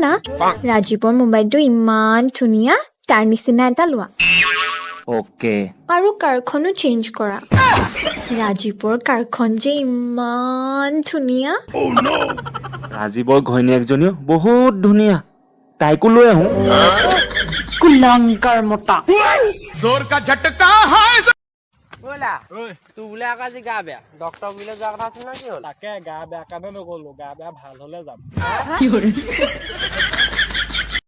না, ৰাজীৱৰ মোবাইলটো ইমান ধুনীয়া, তাৰ নিচিনা এটা লোৱা। অ'কে। আৰু কাৰখনো চেঞ্জ কৰা। ৰাজীৱৰ কাৰখন যে ইমান ধুনীয়া। ৰাজীৱৰ ঘৈণীয়েকজনীও বহুত ধুনীয়া, তাইকো লৈ আহোঁ। কুলংকাৰ মতা। ব'লা, তোৰ বোলে আকৌ আজি গা বেয়া, ডক্তৰ গুৰিলে যোৱা কথা আছিল নহয়, কি হ'ল? তাকে, গা বেয়া কাৰণে নগ'লো। গা বেয়া ভাল হ'লে যাম।